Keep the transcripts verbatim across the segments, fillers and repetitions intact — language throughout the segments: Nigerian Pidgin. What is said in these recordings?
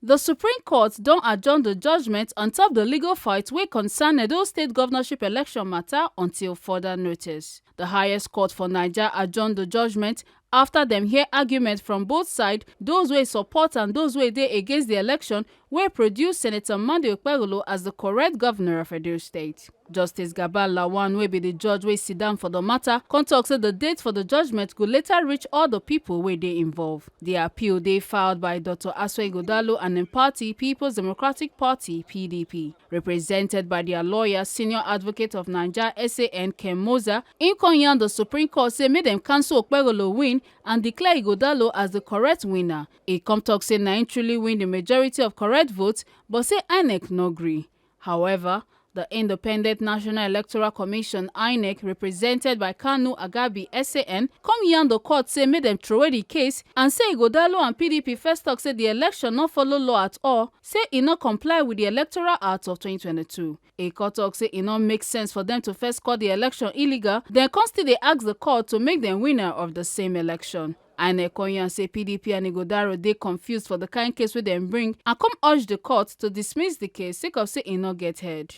The Supreme Court don adjourn the judgment on top the legal fight wey concern Edo State governorship election matter until further notice. The highest court for Naija adjourn the judgment after dem hear argument from both sides, those wey support and those wey dey against the election wey produce Senator Monday Okpebholo as the correct governor of Edo State. Justice Gaba Lawan, wey be the judge wey sit down for the matter, come talk say the date for the judgment go later reach all the people wey dey involved. The appeal dey filed by Doctor Asue Ighodalo and im party, People's Democratic Party, P D P. Represented by their lawyer, senior advocate of Naija S A N, Ken Moza, im come yarn the Supreme Court say make dem cancel Okpebholo win and declare Ighodalo as the correct winner. E come talk say na im truly win the majority of correct votes, but say INEC no gree. However, the Independent National Electoral Commission, INEC, represented by Kanu Agabi, S A N, come yarn the court say make dem throway the case and say Ighodalo and P D P first talk say the election no follow law at all, say e no comply with the Electoral Act of twenty twenty-two. E come talk say e no make sense for dem to first call the election illegal, then come still dey ask the court to make dem winner of the same election. INEC come yarn say P D P and Ighodalo dey confused for the kind case wey dem bring and come urge the court to dismiss the case sake of say e no get head.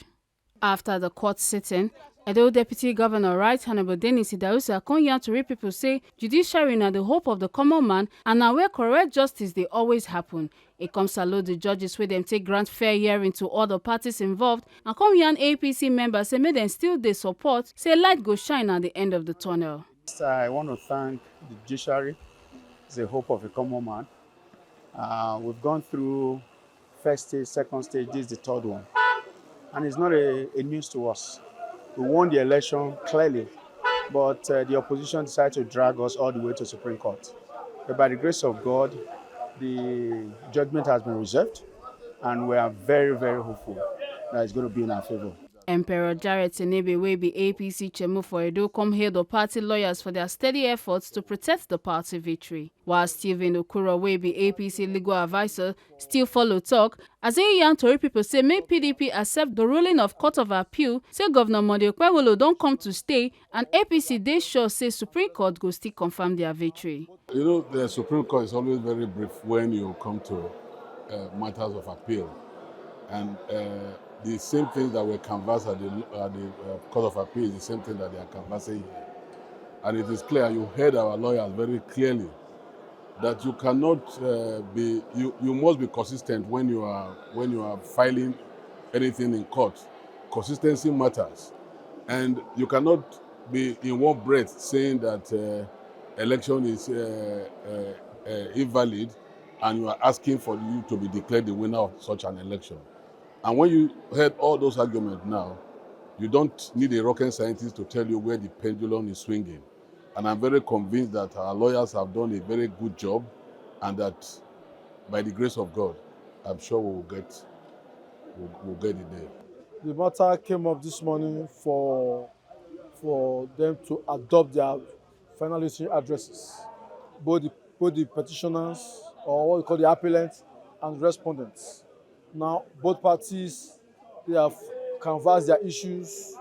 After the court sitting, Edo Deputy Governor Right Honorable Dennis Idahosa come yarn tori people say judiciary na the hope of the common man and na where correct justice dey always happen. E come salute the judges wey dem take grant fair hearing to all the parties involved and come yarn A P C members say make dem still dey support say light go shine at the end of the tunnel. I want to thank the judiciary. It's the hope of a common man. Uh, we've gone through first stage, second stage, this is the third one. And it's not a, a news to us. We won the election clearly, but uh, the opposition decided to drag us all the way to Supreme Court. But by the grace of God, the judgment has been reserved, and we are very, very hopeful that it's going to be in our favor. Emperor Jared Tinubu, wey be A P C chairman for Edo, come hail the party lawyers for their steady efforts to protect the party victory. While Stephen Okoro, wey be A P C legal advisor, still follow talk, as he yarn tori people say make P D P accept the ruling of Court of Appeal, say Governor Monday Okpebholo don come to stay, and A P C dey sure say Supreme Court go still confirm their victory. You know, the Supreme Court is always very brief when you come to uh, matters of appeal. And uh, the same things that were canvassed at the, at the uh, Court of Appeal is the same thing that they are canvassing here. And it is clear, you heard our lawyers very clearly, that you cannot uh, be, you, you must be consistent when you are, when you are filing anything in court. Consistency matters. And you cannot be in one breath saying that uh, election is uh, uh, uh, invalid and you are asking for you to be declared the winner of such an election. And when you heard all those arguments now, you don't need a rocket scientist to tell you where the pendulum is swinging. And I'm very convinced that our lawyers have done a very good job and that by the grace of God, I'm sure we will get, we'll, we'll get it there. The matter came up this morning for, for them to adopt their final listing addresses, both the, both the petitioners, or what we call the appellants, and respondents. Now, both parties, they have canvassed their issues,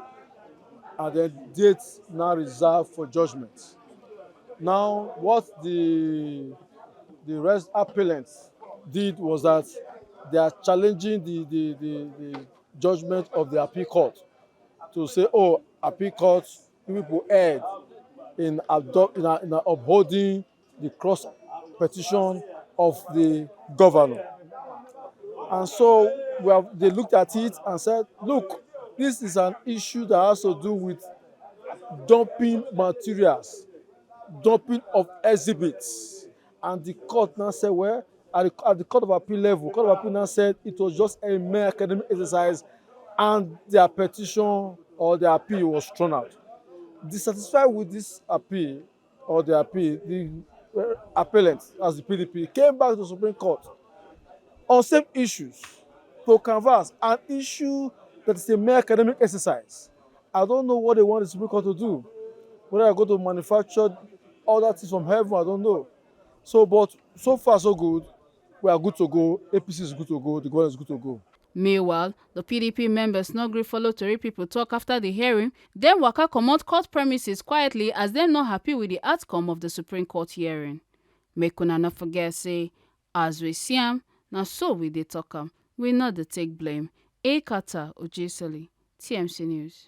and the date now reserved for judgment. Now, what the, the rest appellants did was that they are challenging the, the, the, the judgment of the appeal court to say, "Oh, appeal court, you people erred in, abdo- in, in upholding the cross petition of the governor." And so we have, they looked at it and said, "Look, this is an issue that has to do with dumping materials, dumping of exhibits." And the court now said, "Well, at the, at the Court of Appeal level, Court of Appeal now said it was just a mere academic exercise and their petition or their appeal was thrown out." Dissatisfied with this appeal or the appeal, the uh, appellant, as the P D P, came back to the Supreme Court on same issues to canvass an issue that is a mere academic exercise. I don't know what they want the Supreme Court to do. Whether they're going to manufacture other things from heaven, I don't know. So, but so far so good. We are good to go. A P C is good to go. The government is good to go. Meanwhile, the P D P members no gree follow tori people talk after the hearing, dem waka comot court premises quietly as dem no happy with the outcome of the Supreme Court hearing. Make una no forget say, as we see am, Na so we dey talk am, we no dey take blame. A Carter Ojesele, T M C News.